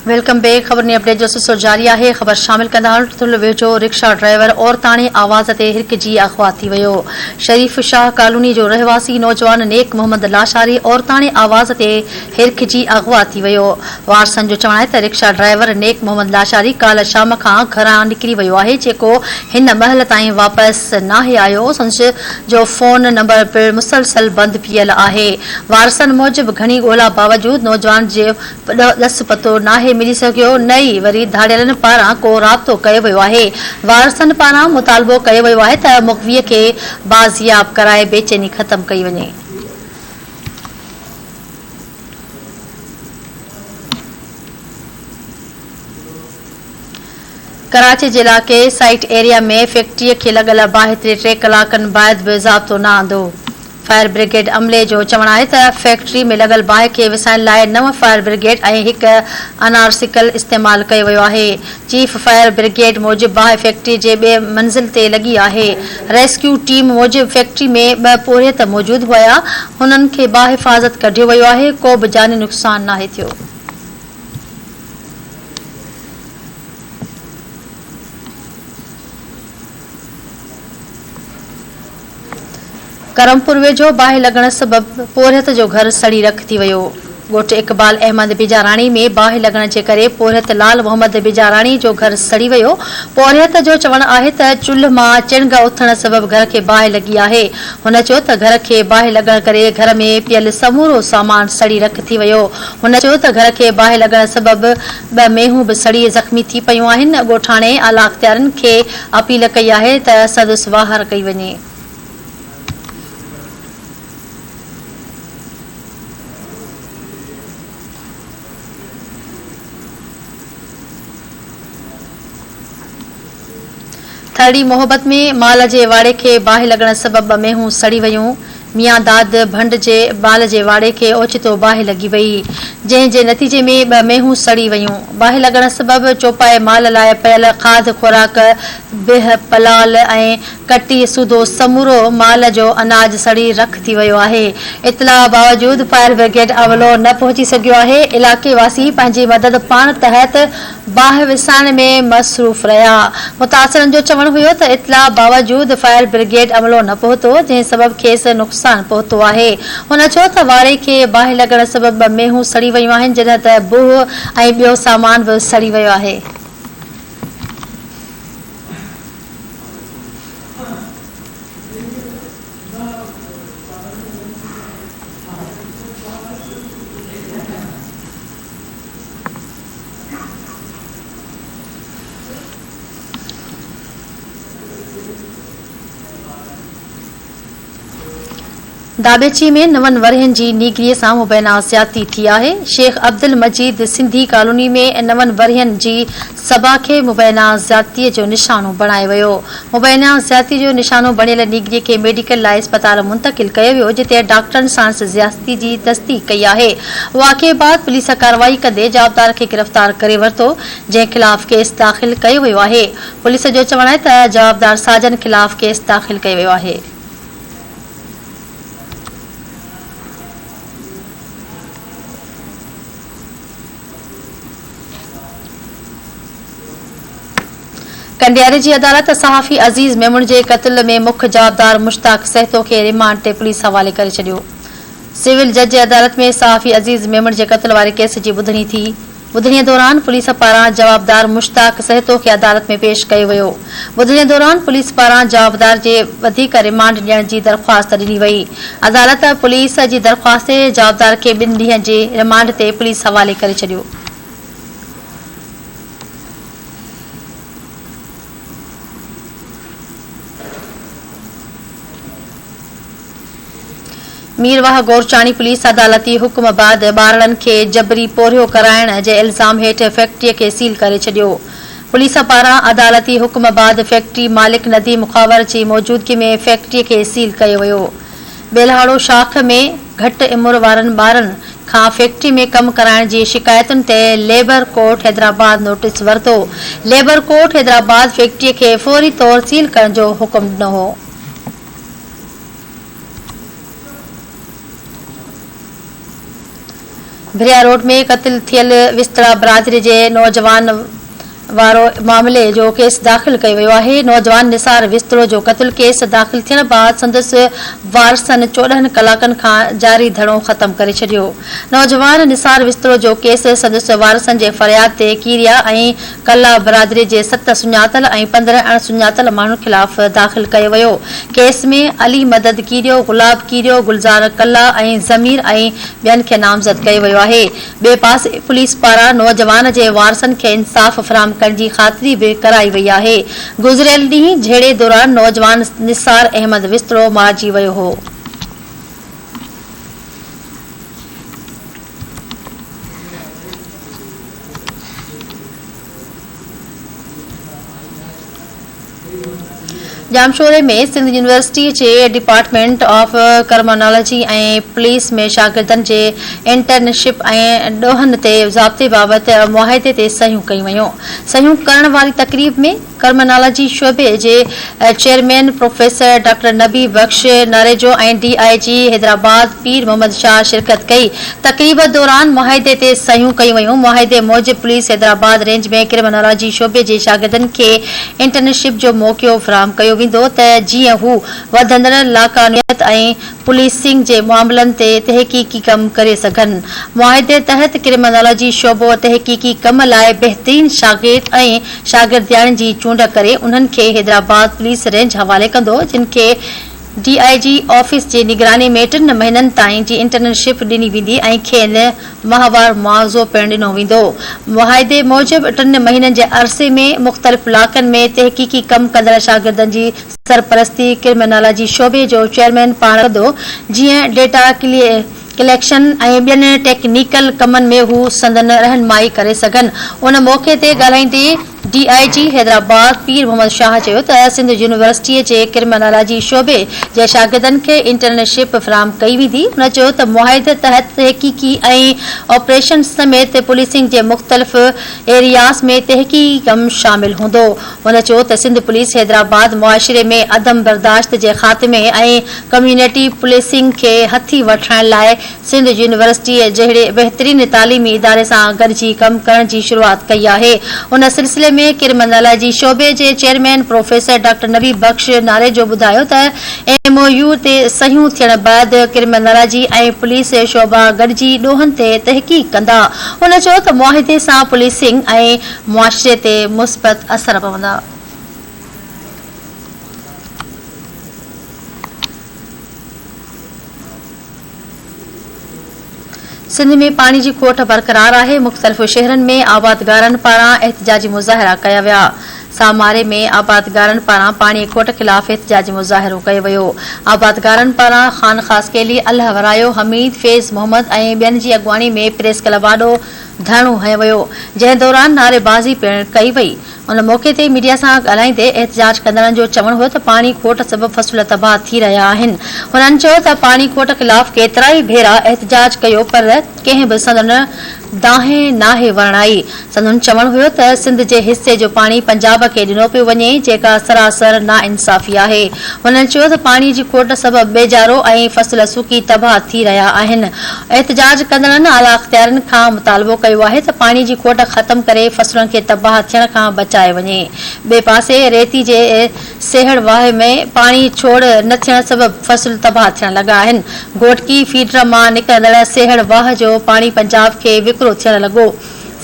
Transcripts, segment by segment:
Welcome back خبرن جي update جو سلسلو جاري آهي خبر شامل ڪندا هلون ٿل ويجهو رڪشا ڊرائيور عورتاڻي آواز تي هرکجي اغوا ٿي ويو شريف شاهه ڪالوني جو رهواسي نوجوان نيڪ محمد لاشاري عورتاڻي آواز تي هرکجي اغوا ٿي ويو وارثن جو چوڻ آهي ته رڪشا ڊرائيور نيڪ محمد لاشاري ڪالهه شام کان گهران نڪري ويو آهي جيڪو هن مهل تائين واپس ناهي آيو سندس جو فون نمبر پڻ مسلسل بند پيل آهي وارثن موجب گهڻي ڳولا باوجود نوجوان جو ڏس پتو ناهي ملي سگهيو نه ئي وري ڌاڙيلن پاران ڪو رابطو ڪيو ويو آهي وارثن پاران مطالبو ڪيو ويو آهي ته مغوي کي بازياب ڪرائي بيچيني ختم ڪئي وڃي. ڪراچي جي علائقي سائيٽ ايريا ۾ فيڪٽري کي لڳل باهه تي ٽي ڪلاڪن بعد به ضابطو نه آندو. فائر برگيڊ عملي جو چوڻ آهي ته فيڪٽري ۾ لڳل باهه کي وسائڻ لاء نو فائر برگيڊ ۽ هڪ انارسيڪل استعمال ڪيو ويو آهي. چيف فائر برگيڊ موجب باهه فيڪٽري جي ٻئي منزل تي لڳي آهي. ريسڪيو ٽيم موجب فيڪٽري ۾ ٻه پورهيت موجود هيا، هنن کي باحفاظت ڪڍيو ويو آهي، ڪو به جاني نقصان ناهي ٿيو. ڪرمپور ويجهو باهه لڳڻ سبب پورهيت جو گهر سڙي رک ٿي ويو. ڳوٺ اقبال احمد بجاراڻي ۾ باهه لڳڻ جي ڪري پورهيت لال محمد بجاراڻي جو گهر سڙي ويو. پورهيت جو چوڻ آهي ته چلهه مان چڻگ اٿڻ سبب گهر کي باهه لڳي آهي. هن چيو ته گهر کي باهه لڳڻ ڪري گهر ۾ پيل سمورو سامان سڙي رک ٿي ويو. هن چيو ته گهر کي باهه لڳڻ سبب ٻه مينهون به سڙي زخمي ٿي پيون آهن. ڳوٺاڻي اعليٰ اختيارين کي اپيل ڪئي آهي ته سندس واهر ڪئي وڃي. ٿرڙي محبت ۾ مال جي واڙي کي باهه لڳڻ سبب ٻه مينهون سڙي ويون، ميان داد ڀنڊ جي مال جي واڙي کي اوچتو باهه لڳي وئي، جنهن جي نتيجي ۾ ٻه مينهون سڙي ويون، باهه لڳڻ سبب چوپائي مال لاء پيل کاڌ خوراڪ، بهه، پلال ۽ ڪٽي سوڌو سمورو مال جو اناج سڙي رک ٿي ويو آهي. اطلاع باوجود فائر برگيڊ عملو نه پهچي سگهيو آهي. علائقي واسي پنهنجي مدد پاڻ تحت باهه وسائڻ ۾ مصروف رهيا. متاثرن جو چوڻ هيو ته اطلاع باوجود فائر برگيڊ عملو نه پهتو جنهن سبب کيس نقصان پهتو آهي. هن چيو ته واڙي کي باهه لڳڻ سبب ٻه مينهون سڙي ويون آهن جڏهن ته بوهه ۽ ٻيو سامان به سڙي ويو آهي. داٻيچي ۾ نون ورهين جي نينگريء سان مبينا زيادتي ٿي آهي. شيخ عبدالمجيد سنڌي ڪالوني ۾ نون ورهين جي صبا کي مبينا زيادتي جو نشانو بڻايو ويو. مبينا زيادتي جو نشانو بڻيل نينگري کي ميڊيڪل لاء اسپتال منتقل ڪيو ويو جتي ڊاڪٽرن ساڻس زيادتي جي تصديق ڪئي آهي. واقعي بعد پوليس ڪارروائي ڪندي جوابدار کي گرفتار ڪري ورتو جنهن خلاف ڪيس داخل ڪيو ويو آهي. پوليس جو چوڻ آهي ته جوابدار ساجن خلاف ڪيس داخل ڪيو ويو آهي. ڪنڊياري جي عدالت صحافي عزيز ميمڻ جي قتل ۾ مک جوابدار مشتاق سهتو کي ريمانڊ تي پوليس حوالي ڪري ڇڏيو. سول جج عدالت ۾ صحافي عزيز ميمڻ جي قتل واري ڪيس جي ٻڌڻي ٿي. ٻڌڻي دوران پوليس پاران جوابدار مشتاق سهتو کي عدالت ۾ پيش ڪيو ويو. ٻڌڻي دوران پوليس پاران جوابدار جي وڌيڪ ريمانڊ ڏيڻ جي درخواست ڏني وئي. عدالت پوليس جي درخواست تي جوابدار کي ٻن ڏينهن جي ريمانڊ تي پوليس حوالي ڪري ڇڏيو. ميرواهه گورچاڻي پوليس عدالتي حڪم بعد ٻارڙن کي جبري پورهيو ڪرائڻ جي الزام هيٺ فيڪٽري کي سيل ڪري ڇڏيو. پوليس پاران عدالتي حڪم بعد فيڪٽري مالڪ نديم خاور جي موجودگي ۾ فيڪٽري کي سيل ڪيو ويو. ٻيلهاڙو شاخ ۾ گهٽ عمر وارن ٻارن کان فيڪٽري ۾ ڪم ڪرائڻ جي شڪايتن تي ليبر ڪورٽ حيدرآباد نوٽيس ورتو. ليبر ڪورٽ حيدرآباد فيڪٽري کي فوري طور سيل ڪرڻ جو حڪم ڏنو هو. ڀريا روڊ ۾ قتل ٿيل وستڙا برادري جي نوجوان وارو معاملي جو ڪيس داخل ڪيو ويو آهي. نوجوان نثار وستڙو جو قتل ڪيس داخل ٿيڻ بعد سندس وارثن 14 ڪلاڪن کان جاري ڌرڻو ختم ڪري ڇڏيو. نوجوان نثار وستڙو جو ڪيس سندس وارثن جي فرياد تي ڪيريا ۽ ڪلا برادري جي ست سڃاتل ۽ 15 اڻ سڃاتل ماڻهن خلاف داخل ڪيو ويو. ڪيس ۾ علي مدد ڪيريو، گلاب ڪيريو، گلزار ڪلا ۽ ضمير ۽ ٻين کي نامزد ڪيو ويو آهي. ٻئي پاسي پوليس پاران نوجوان جي وارثن کي انصاف فراهم ڪرڻ جي خاطري به ڪرائي وئي آهي. گذريل ڏينهن جهيڙي دوران نوجوان نثار احمد وسطڙو مارجي ويو هو. ڄامشوري ۾ سنڌ يونيورسٽي جي ڊپارٽمينٽ آف ڪرمنالاجي ۽ پوليس ۾ شاگردن جي انٽرنشپ ۽ ڏوهن تي ضابطي بابت معاهدي تي صحيحون ڪيون ويون. صحيحون ڪرڻ واري تقريب ۾ ڪرمنالاجي شعبي جي chairman professor doctor Nabi Bakhsh Narejo ۽ D I G Hyderabad Pir Muhammad Shah شرڪت ڪئي. تقريب دوران معاهدي تي صحيحون ڪيون ويون. معاهدي موجب پوليس حيدرآباد رينج ۾ ڪرمنالاجي شعبي جي شاگردن کي انٽرنشپ جو موقعو فراهم ڪيو ويندو ته جيئن هو وڌندڙ لاقانونيت ۽ پوليسنگ جي معاملن تي تحقيقي ڪم ڪري سگهن. معاهدي تحت ڪرمنالاجي شعبو تحقيقي ڪم لاء بهترين شاگرد ۽ شاگردياڻين جي چونڊ ڪري انهن کي حيدرآباد پوليس رينج حوالي ڪندو جن کي ڊي I جي آفيس جي نگراني ۾ ٽن مهينن تائين جي انٽرنشپ ڏني ويندي ۽ کين ماهوار معاوضو پڻ ڏنو ويندو. معاهدي موجب ٽن مهينن جي عرصي ۾ مختلف علائقن ۾ تحقيقي ڪم ڪندڙ شاگردن جي سرپرستي ڪرمنالاجي شعبي جو چيئرمين پاڻ ڪندو جيئن ڊيٽا ڪليڪشن ۽ ٻين ٽيڪنيڪل ڪمن ۾ هو سندن رهنمائي ڪري سگهن. ان موقعي تي ڳالهائيندي ڊي I جي حيدرآباد پير محمد شاهه چيو ته سنڌ يونيورسٽيء جي ڪرمنالاجي شعبي جي شاگردن کي انٽرنشپ فراهم ڪئي ويندي. هن چيو ته معاهدي تحت تحقيقي ۽ آپريشن سميت پوليسنگ جي مختلف ايرياز ۾ تحقيقي ڪم شامل هوندو. هن چيو ته سنڌ پوليس حيدرآباد معاشري ۾ عدم برداشت جي خاتمي ۽ ڪميونٽي پوليسنگ کي هٿي وٺرائڻ لاء سنڌ يونيورسٽيء جهڙي بهترين تعليمي اداري سان گڏجي ڪم ڪرڻ جي شروعات ڪئي آهي. ان سلسلي ۾ ڪرمنالاجي شعبي جي chairman professor doctor Nabi Bakhsh Narejo ٻڌايو ته ايم او يو تي صحيحون ٿيڻ بعد ڪرمنالاجي ۽ پوليس شعبا گڏجي ڏوهن تي تحقيق ڪندا. هن چيو ته معاهدي سان پوليسنگ ۽ معاشري تي مثبت اثر پوندا. سنڌ ۾ پاڻي جي کوٽ برقرار آهي، مختلف شهرن ۾ آبادگارن پاران احتجاجي مظاهرا ڪيا ويا، ساماري ۾ آبادگارن پاران پاڻي کوٽ خلاف احتجاجي مظاهرو ڪيو ويو، آبادگارن پاران خان خاصخيلي، الهه ورايو، حميد، فيض محمد ۽ ٻين جي اڳواڻي ۾ پريس ڪلب آڏو ڌرڻو هنيو ويو، جنهن دوران نعريبازي پڻ ڪئي وئي. ان موقعي تي ميڊيا سان ڳالهائيندي احتجاج ڪندڙن جو چوڻ هو ته پاڻي کوٽ سبب فصل تباهه ٿي رهيا آهن. هنن چيو ته پاڻي کوٽ خلاف ڪيترائي ڀيرا احتجاج ڪيو پر ڪنهن به سندن دانهن ناهي ورڻائي. سندن چوڻ هيو ته سنڌ جي حصي جو پاڻي پنجاب کي ڏنو پيو وڃي جيڪا سراسر ناانصافي آهي. هنن چيو ته پاڻي جي کوٽ سبب ٻيجارو ۽ فصل سڪي تباهه ٿي رهيا آهن. احتجاج ڪندڙن اعليٰ اختيارين کان مطالبو ڪيو آهي ته پاڻي جي کوٽ ختم ڪري فصلن کي تباهه ٿيڻ کان بچايو وڃي. ٻئي پاسي ريتي جي سيهڙ واهه ۾ پاڻي ڇوڙ نه ٿيڻ سبب فصل تباهه ٿيڻ لڳا آهن. گهوٽڪي فيڊر مان نڪرندڙ سيهڙ واهه جو پاڻي پنجاب کي وڪرو ٿيڻ لڳو.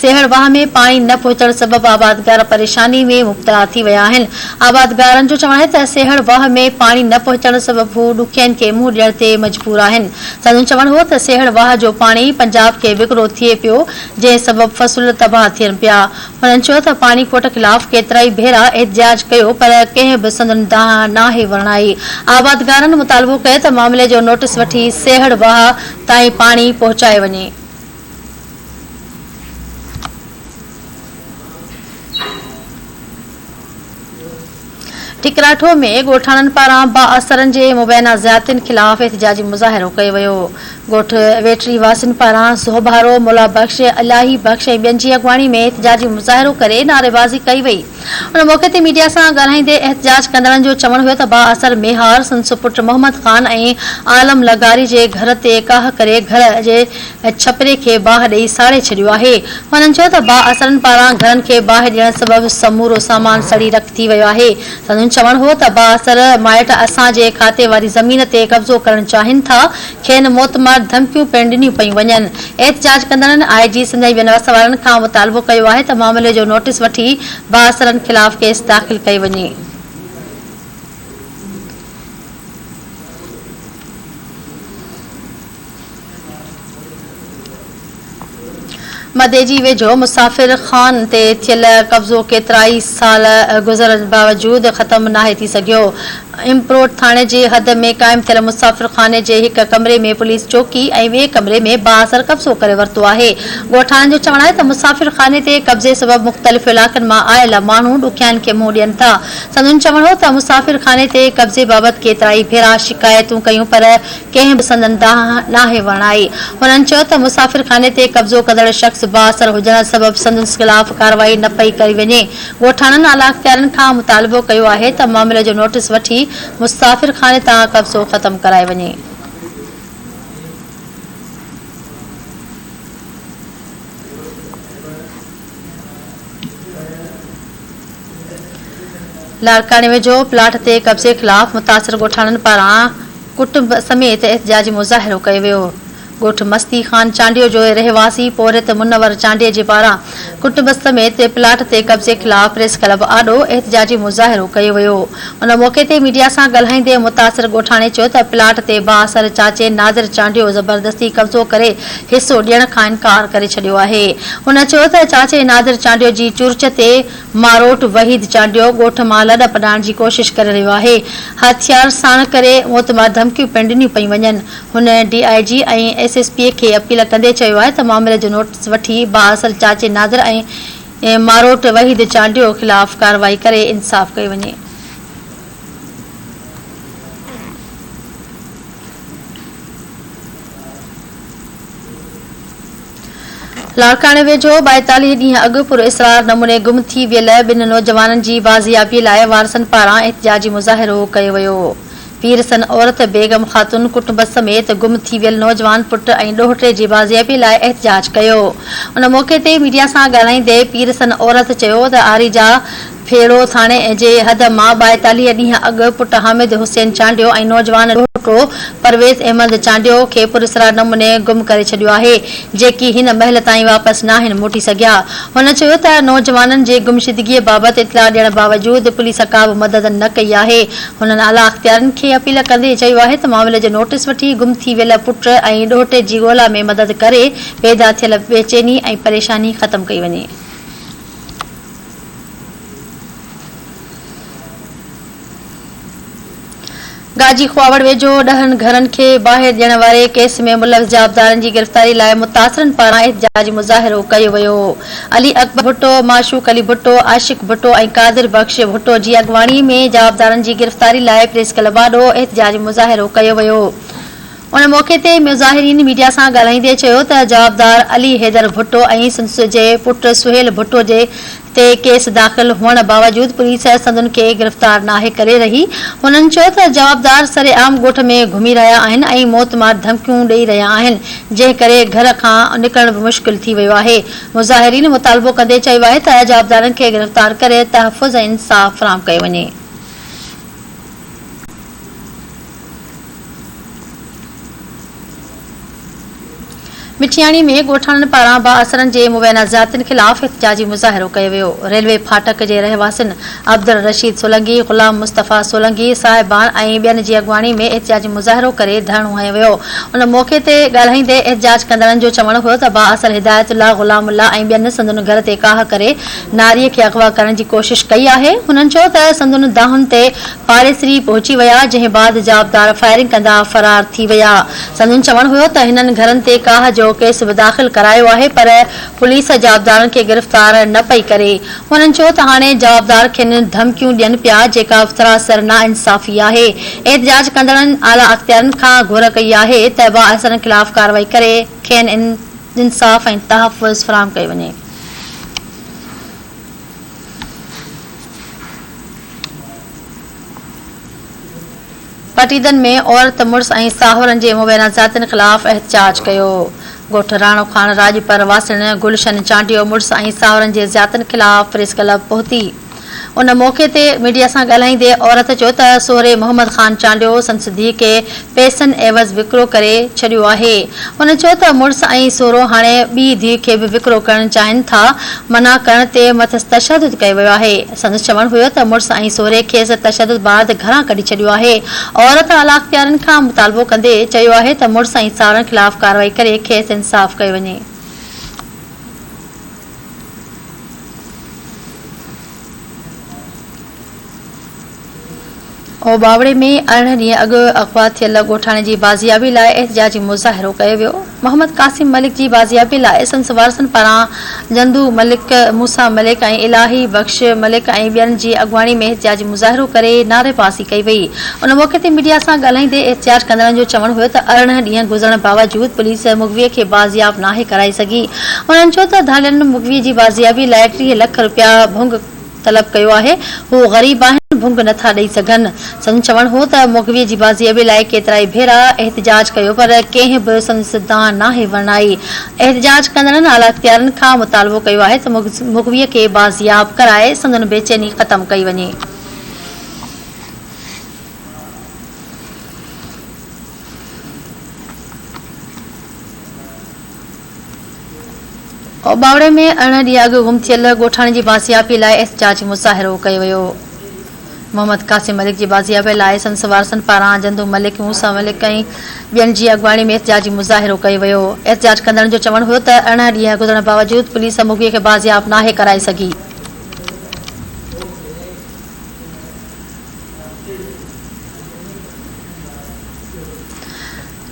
سيهڙ واهه ۾ پاڻي نه پهچڻ سبب آبادگار پريشاني ۾ مبتلا ٿي ويا آهن. آبادگارن جو چوڻ آهي ته سيهڙ واهه ۾ پاڻي نه پهچڻ سبب هو ڏکين کي منهن ڏيڻ تي مجبور آهن. سندن چوڻ هو ته سيهڙ واهه جو پاڻي پنجاب کي وڪرو ٿئي پيو جنهن سبب فصل تباهه ٿين پيا. هنن چيو ته پاڻي کوٽ خلاف ڪيترائي ڀيرا احتجاج ڪيو پر ڪنهن به سندن دانهن ناهي ورڻائي. آبادگارن مطالبو ڪيو ته معاملي جو نوٽيس وٺي سيهڙ واهه تائين پاڻي پهچايو وڃي. ٺڪراٺو ۾ ڳوٺاڻن پاران بااثرن جي مبينا زيادتين خلاف احتجاجي مظاهرو ڪيو ويو. ڳوٺ ويٽري واسين پاران سوڀارو، مولا بخش، الاهي بخش ۽ ٻين جي اڳواڻي ۾ احتجاجي مظاهرو ڪري نعريبازي ڪئي وئي. ان موقعي تي ميڊيا سان ڳالهائيندي احتجاج ڪندڙن جو چوڻ هيو ته بااثر ميهار سندس پٽ محمد خان ۽ عالم لغاري جي گهر تي ڪاهه ڪري گهر جي ڇپري کي باهه ڏئي ساڙي ڇڏيو آهي. هنن چيو ته بااثرن پاران گهرن کي باهه ڏيڻ سبب سمورو سامان سڙي رک ٿي ويو آهي. سندن چوڻ هو ته بااثر مائٽ اسان جي کاتي واري زمين تي قبضو ڪرڻ چاهين ٿا، کين موتمار ڌمڪيون پڻ ڏنيون پيون وڃن. احتجاج ڪندڙن آء جي سنڌ ۽ ٻين وس وارن کان مطالبو ڪيو آهي ته معاملي جو نوٽيس وٺي بااثرن خلاف ڪيس داخل ڪئي وڃي. مديجي ويجهو مسافر خان تي ٿيل قبضو ڪيترائي سال گذرڻ باوجود ختم ناهي ٿي سگهيو. امپروٽ ٿاڻي جي حد ۾ قائم ٿيل مسافر خاني جي هڪ ڪمري ۾ پوليس چوڪي ۽ ٻئي ڪمري ۾ بااثر قبضو ڪري ورتو آهي. ڳوٺاڻن جو چوڻ آهي ته مسافر خاني تي قبضي سبب مختلف علائقن مان آيل ماڻهو ڏکيائين کي منهن ڏين ٿا. سندن چوڻ هو ته مسافر خاني تي قبضي بابت ڪيترائي ڀيرا شڪايتون ڪيون پر ڪنهن به سندن دانهن ناهي وڻائي. هنن چيو ته مسافر خاني تي قبضو ڪندڙ شخص بااثر هجڻ سبب سندس خلاف ڪارروائي نه پئي ڪئي وڃي. ڳوٺاڻن اعليٰ اختيارين کان مطالبو ڪيو آهي ته معاملي جو نوٽيس وٺي مسافر خاني تان قبضو ختم ڪرائي وڃي. لاڙڪاڻي ويجهو پلاٽ تي قبضي خلاف متاثر ڳوٺاڻن پاران ڪٽنب سميت احتجاجي مظاهرو ڪيو ويو. ڳوٺ مستي خان چانڊيو جو رهواسي پورهيت منور چانڊيي جي پاران ڪٽنب سميت پلاٽ تي قبضي خلاف پريس ڪلب آڏو احتجاجي مظاهرو ڪيو ويو. ان موقعي تي ميڊيا سان ڳالهائيندي متاثر ڳوٺاڻي چيو ته پلاٽ تي بااثر چاچي نادر چانڊيو زبردستي قبضو ڪري حصو ڏيڻ کان انڪار ڪري ڇڏيو آهي. هن چيو ته چاچي نادر چانڊيو جي چرچ تي ماروٽ وحيد چانڊيو ڳوٺ مان لڏ پڏائڻ جي ڪوشش ڪري رهيو آهي، هٿيار ساڻ ڪري موتمار ڌمڪيون پڻ ڏنيون پيون وڃن. هن D I G ۽ S S P کي اپيل ڪندي چيو آهي ته معاملي جو نوٽيس وٺي بااثر چاچي نادر ۽ ماروٽ وحيد چانڊيو خلاف ڪارروائي ڪري انصاف ڪيو وڃي. لاڙڪاڻي ويجهو 42 ڏينهن اڳ پراسرار نموني گم ٿي ويل ٻن نوجوانن جي بازيابي لاء وارثن پاران احتجاجي مظاهرو ڪيو ويو. پيرسن عورت بيگم خاتون ڪٽنب سميت گم ٿي ويل نوجوان پٽ ۽ ڏوهٽي جي بازيابي لاء احتجاج ڪيو. ان موقعي تي ميڊيا سان ڳالهائيندي پيرسن عورت چيو ته آريجا ڦيڙو ٿاڻي جي حد مان 42 ڏينهن اڳ پٽ حامد حسين چانڊيو ۽ نوجوان ڏوهٽو پرويز احمد چانڊيو کي پراسرار نموني گم ڪري ڇڏيو آهي، جيڪي هن مهل تائين واپس ناهن موٽي سگهيا. هن چيو ته نوجوانن جي گمشدگي بابت اطلاع ڏيڻ باوجود پوليس ڪا به مدد نه ڪئي آهي. هنن اعليٰ اختيارين کي اپيل ڪندي چيو آهي ته معاملي جو نوٽيس وٺي گم ٿي ويل پٽ ۽ ڏوهٽي جي ڳولا ۾ مدد ڪري پيدا ٿيل بيچيني ۽ پريشاني ختم ڪئي وڃي. گاجي خواوڙ ويجهو ڏهن گهرن کي باهه ڏيڻ واري ڪيس ۾ ملوث جوابدارن جي گرفتاري لاء متاثرن پاران احتجاجي مظاهرو ڪيو ويو. علي اڪبر ڀٽو، معشوق علي ڀٽو، عاشق ڀٽو ۽ قادر بخش ڀٽو جي اڳواڻي ۾ جوابدارن جي گرفتاري لاء پريس ڪلب آڏو احتجاجي مظاهرو ڪيو ويو. ان موقعي تي مظاهرين ميڊيا سان ڳالهائيندي چيو ته جوابدار علي حيدر ڀٽو ۽ سندس جي پٽ سهيل ڀٽو جي تي ڪيس داخل هئڻ باوجود پوليس سندن کي گرفتار ناهي ڪري رهي. هنن چيو ته جوابدار سرعام ڳوٺ ۾ گهمي رهيا آهن ۽ موتمار ڌمڪيون ڏئي رهيا آهن جنهن ڪري گهر کان نڪرڻ به مشڪل ٿي ويو آهي. مظاهرين مطالبو ڪندي چيو آهي ته جوابدارن کي گرفتار ڪري تحفظ ۽ انصاف فراهم ڪيو وڃي. مٺياڻي ۾ ڳوٺاڻن پاران بااثرن جي مبينا زيادتين خلاف احتجاجي مظاهرو ڪيو ويو. ريلوي ڦاٽڪ جي رهواسين عبدالرشيد سولنگي، غلام مصطفيٰ سولنگي، صاحبان ۽ ٻين جي اڳواڻي ۾ احتجاجي مظاهرو ڪري ڌرڻو هنيو ويو. ان موقعي تي ڳالهائيندي احتجاج ڪندڙن جو چوڻ هيو ته بااثر هدايت الله، غلام الله ۽ ٻين سندن گهر تي ڪاهه ڪري ناري کي اغوا ڪرڻ جي ڪوشش ڪئي آهي. هنن چيو ته سندن دانهن تي پاڙيسري پهچي ويا، جنهن بعد جوابدار فائرنگ ڪندا فرار ٿي ويا. سندن چوڻ هيو ته هنن گهرن تي ڪاهه جو ڪيس به داخل ڪرايو آهي پر پوليس جوابدارن کي گرفتار نه پئي ڪري. هنن چيو ته هاڻي جوابدار کين ڌمڪيون ڏين پيا جيڪا سراسر ناانصافي آهي. احتجاج ڪندڙن اعليٰ اختيارين کان گهر ڪئي آهي ته بااثرن خلاف ڪارروائي ڪري کين انصاف ۽ تحفظ فراهم ڪيو وڃي. پٽيدن ۾ عورت مڙس ۽ ساهورن جي مبينا زيادتين خلاف احتجاج ڪيو. ڳوٺ راڻو خان راڄپر واسڻ گلشن چانڊيو مڙس ۽ ساهورن جي زيادتين خلاف پريس ڪلب پهتي. ان موقعي تي ميڊيا سان ڳالهائيندي عورت چيو ته سهري محمد خان چانڊيو سندس ڌيء کي پئسن عيوض وڪرو ڪري ڇڏيو آهي. هن چيو ته مڙس ۽ سهرو هاڻي ٻي ڌيء کي به وڪرو ڪرڻ چاهين ٿا، منع ڪرڻ تي مٿس تشدد ڪيو ويو آهي. سندس چوڻ هيو ته مڙس ۽ سهري کيس تشدد بعد گهران ڪڍي ڇڏيو آهي. عورت اعليٰ اختيارين کان مطالبو ڪندي چيو آهي ته مڙس ۽ ساهرن خلاف ڪارروائي ڪري کيس انصاف ڪيو وڃي. اوٻاوڙي ۾ 18 ڏينهن اڳ اغوا ٿيل ڳوٺاڻي جي بازيابي لاء احتجاجي مظاهرو ڪيو ويو. محمد قاسم ملڪ جي بازيابي لاء سندس وارثن پاران جندو ملڪ، موسيٰ ملڪ ۽ الاهي بخش ملڪ ۽ ٻين جي اڳواڻي ۾ احتجاجي مظاهرو ڪري نعريبازي ڪئي وئي. ان موقعي تي ميڊيا سان ڳالهائيندي احتجاج ڪندڙن جو چوڻ هيو ته 18 ڏينهن گذرڻ باوجود پوليس مغوي کي بازياب ناهي ڪرائي سگهي. هنن چيو ته ڌاڙيلن مغوي جي بازيابي لاء 30 لک رپيا ڀنگ طلب ڪيو آهي، هو غريب آهن ڀنگ نٿا ڏئي سگهن. سندن چوڻ هو ته مغوي جي بازيابي لاء ڪيترائي ڀيرا احتجاج ڪيو پر ڪنهن به سندس دانهن ناهي ورنائي. احتجاج ڪندڙن اعليٰ اختيارين کان مطالبو ڪيو آهي ته مغوي کي بازياب ڪرائي سندن بيچيني ختم ڪئي وڃي. اوٻاوڙي ۾ 18 ڏينهن اڳ گم ٿيل ڳوٺاڻي جي بازيابي لاء احتجاجي مظاهرو ڪيو ويو. محمد قاسم ملڪ جي بازيابي لاء سندس وارثن پاران جندو ملڪ، موسيٰ ملڪ ۽ ٻين جي اڳواڻي ۾ احتجاجي مظاهرو ڪيو ويو. احتجاج ڪندڙن جو چوڻ هيو ته 18 ڏينهن گذرڻ باوجود پوليس مغوي کي بازياب ناهي ڪرائي سگهي.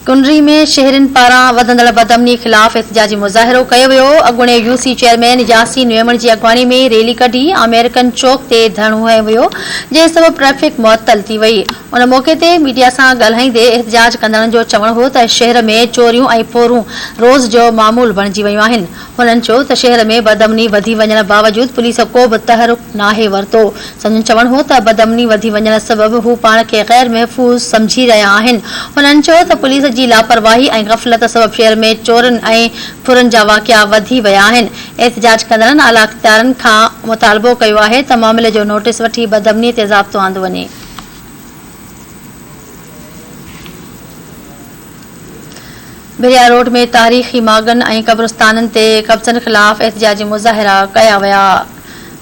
ڪنري ۾ شهرين پاران وڌندڙ بدامني خلاف احتجاجي مظاهرو ڪيو ويو، اڳوڻي U C chairman Yasin Memon جي اڳواڻي ۾ ريلي ڪڍي آمريڪن چوڪ تي ڌرڻو هنيو ويو، جنهن سبب ٽريفڪ معطل ٿي وئي. ان موقعي تي ميڊيا سان ڳالهائيندي احتجاج ڪندڙن جو چوڻ هو ته شهر ۾ چوريون ۽ ڦورون روز جو معمول بڻجي ويون آهن، هنن چيو ته شهر ۾ بدامني وڌي وڃڻ باوجود پوليس ڪو به تحرڪ ناهي ورتو. سندن چوڻ هو ته بدامني وڌي وڃڻ سبب هو پاڻ کي غير محفوظ سمجهي رهيا آهن. هنن چيو ته پوليس جي لاپرواهي ۽ غفلت سبب شهر ۾ چورين ۽ ڦرن جا واقعا وڌي ويا آهن. احتجاج ڪندڙن اعليٰ اختيارن کان مطالبو ڪيو آهي ته معاملي جو نوٽيس وٺي بدامني تي ضابطو آندو وڃي. ڀريا روڊ ۾ تاريخي ماڳن ۽ قبرستانن تي قبضن خلاف احتجاجي مظاهرا ڪيا ويا.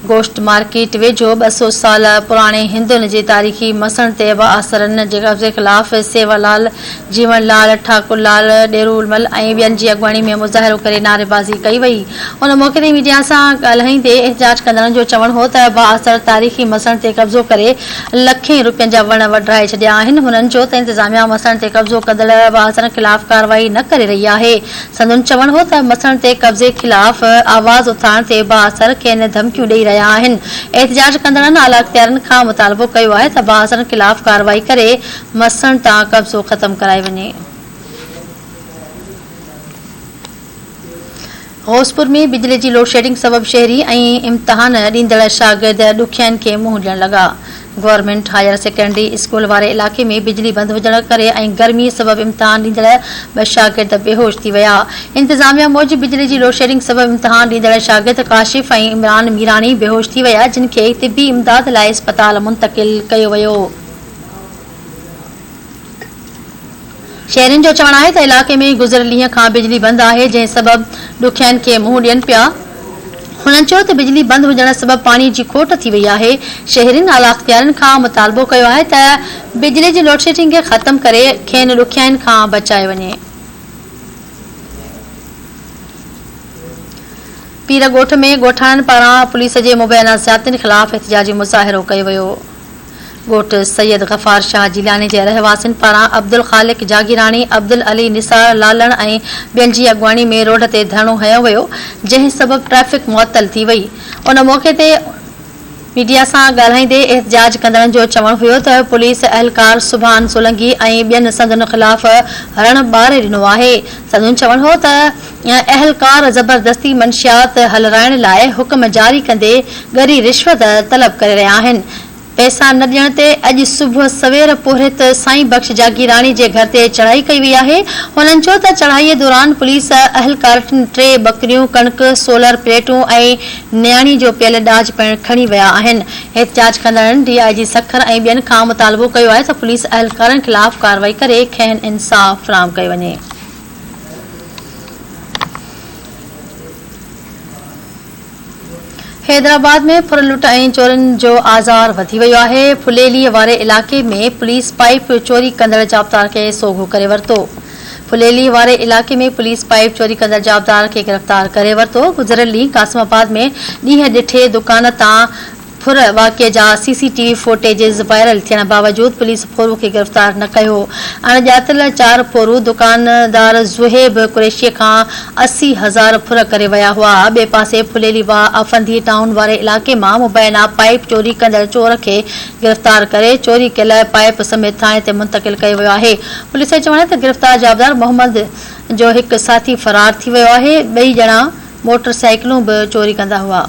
گوشت مارڪيٽ ويجهو 200 سال پراڻي هندن جي تاريخي مسڻ تي بااثرن جي قبضي خلاف سيوا لال، جيوڻ لال، ٺاڪر لال، ڏيرو مل ۽ ٻين جي اڳواڻي ۾ مظاهرو ڪري نعريبازي ڪئي وئي. ان موقعي تي ميڊيا سان ڳالهائيندي احتجاج ڪندڙن جو چوڻ هو ته بااثر تاريخي مسڻ تي قبضو ڪري لکين روپين جا وڻ وڍرائي ڇڏيا آهن، هنن چيو ته انتظاميا مسڻ تي قبضو ڪندڙ بااثرن خلاف ڪارروائي نه ڪري رهي آهي، سندن چوڻ هو ته مسڻ تي قبضي خلاف آواز اٿارڻ تي بااثر کين ڌمڪيون ڏئي رهيا آهن، احتجاج ڪندڙن اعليٰ اختيارين کان مطالبو ڪيو آهي ته بااثرن خلاف ڪارروائي ڪري مسڻ تان قبضو ختم ڪرائي وڃي. غوثپور ۾ بجلي جي لوڊشيڊنگ سبب شهري ۽ امتحان ڏيندڙ شاگرد ڏکيائين کي منهن ڏيڻ لڳا. گورنمينٽ هائير سيڪنڊري اسڪول واري علائقي ۾ بجلي بند هجڻ ڪري ۽ گرمي سبب امتحان ڏيندڙ ٻه شاگرد بيهوش ٿي ويا. انتظاميا موجب بجلي جي لوڊشيڊنگ سبب امتحان ڏيندڙ شاگرد ڪاشف ۽ عمران ميراڻي بيهوش ٿي ويا جن کي طبي امداد لاء اسپتال منتقل ڪيو ويو. شهرين جو چوڻ آهي ته علائقي ۾ گذريل ڏينهن کان بجلي بند آهي جنهن سبب ڏکيائين کي منهن ڏين پيا. هنن چيو ته بجلي بند هجڻ سبب پاڻي جي کوٽ ٿي وئي آهي. شهرين اعليٰ اختيارين کان مطالبو ڪيو آهي ته بجلي جي لوڊشيڊنگ کي ختم ڪري کين ڏکيائين کان بچايو وڃي. پير ڳوٺ ۾ ڳوٺاڻن پاران پوليس جي مبينا زيادتين خلاف احتجاجي مظاهرو ڪيو ويو. ڳوٺ سيد غفار شاهه جيلاني جي رهواسين پاران عبدالخالق جاگيراڻي، عبدالعلي نثار لالڻ ۽ ٻين جي اڳواڻي ۾ روڊ تي ڌرڻو هنيو ويو، جنهن سبب ٽريفڪ معطل ٿي وئي. ان موقعي تي ميڊيا سان ڳالهائيندي احتجاج ڪندڙن جو چوڻ هيو ته پوليس اهلڪار سبحان سولنگي ۽ ٻين سندن خلاف هرڻ ٻاري ڏنو آهي. سندن چوڻ هو ته اهلڪار زبردستي منشيات هلرائڻ لاء حڪم جاري ڪندي ڳري رشوت طلب ڪري رهيا آهن. پئسا نه ڏيڻ تي اڄ صبح سوير پورهيت سائين بخش جاگيراڻي جي گهر تي چڙهائي ڪئي وئي آهي. هنن چيو ته چڙهائي دوران پوليس اهلڪارن ٽي ٻڪريون، ڪڻڪ، سولر پليٽون ۽ نياڻي جو پيل ڏاج پڻ کڻي ويا آهن. احتجاج ڪندڙن ڊي I جي سکر ۽ ٻين کان مطالبو ڪيو آهي ته پوليس اهلڪارن خلاف ڪارروائي ڪري کين انصاف فراهم ڪيو وڃي. حيدرآباد ۾ ڦر لٽ ۽ چورين جو آزار وڌي ويو آهي، ڦليلي واري علائقي ۾ پوليس پائيپ چوري ڪندڙ جوابدار کي سوگهو ڪري ورتو. ڦليلي واري علائقي ۾ پوليس پائيپ چوري ڪندڙ جوابدار کي گرفتار ڪري ورتو، گذريل ڏينهن قاسم آباد ۾ ڏينهن ڏٺي دڪان تان ڦر واقعي جا C C T V footages viral ٿيڻ باوجود پوليس ڦورو کي گرفتار نه ڪيو. اڻڄاتل چار ڦورو دڪاندار زوهيب قريشي کان 80 هزار ڦر ڪري ويا هئا. ٻئي پاسي ڦليلي واهه آفندي ٽائون واري علائقي مان مبينا پائيپ چوري ڪندڙ چور کي گرفتار ڪري چوري ڪيل پائيپ سميت ٿاڻي تي منتقل ڪيو ويو آهي. پوليس جو چوڻ آهي ته گرفتار جوابدار محمد جو هڪ ساٿي فرار ٿي ويو آهي، ٻئي ڄڻا موٽر سائيڪلون به چوري ڪندا هئا.